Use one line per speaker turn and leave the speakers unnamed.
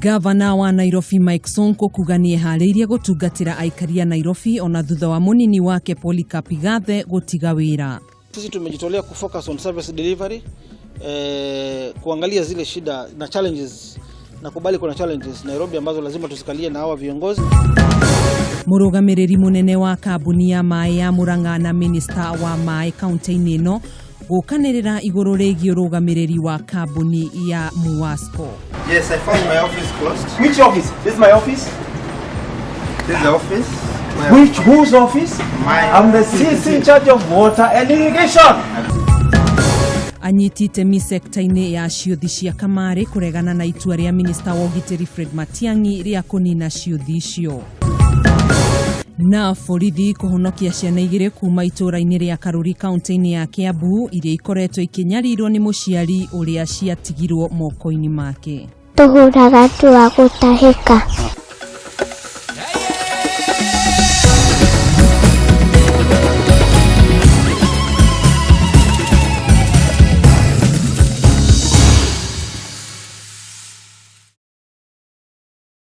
Gavana wa Nairobi Mike Sonko kuga nĩeharĩirie gũtungatĩra aikari a Nairobi ona thutha wa mũnini wake Polycarp Igathe gũtiga wĩra.
Sisi tumejitolea kufocus on service delivery, kuangalia zile shida na challenges. Nakubali kuna challenges Nairobi ambazo lazima tuzikalie na hawa viongozi.
Mũrũgamĩrĩri mũnene wa kambuni ya maĩ ya Murang'a na minista wa maĩ kaunti-inĩ ĩno gũkanĩrĩra igũrũ rĩgiĩ ũrũgamĩrĩri wa kambuni ya Muwasco.
Yes, I found my office closed.
Which office? This is my office.
This is the office. Where
Which whose office?
Mine.
I'm the CC in charge of water and irrigation.
Anyiti itemi sekta-inĩ ya ciũthi cia kamarĩ kũregana na itua rĩa minista wa ũgitĩri Fred Matiang'i rĩa kũnina ciũthi icio. Na borithi kũhonokia ciana igĩrĩ kuma itũũra-inĩ rĩa Karuri kaunti-inĩ ya Kiambu iria ikoretwo ikĩnyarirwo nĩ mũciari ũrĩa ciatigirwo moko-inĩ make.
Tũhũraga andũ a gũtahĩka.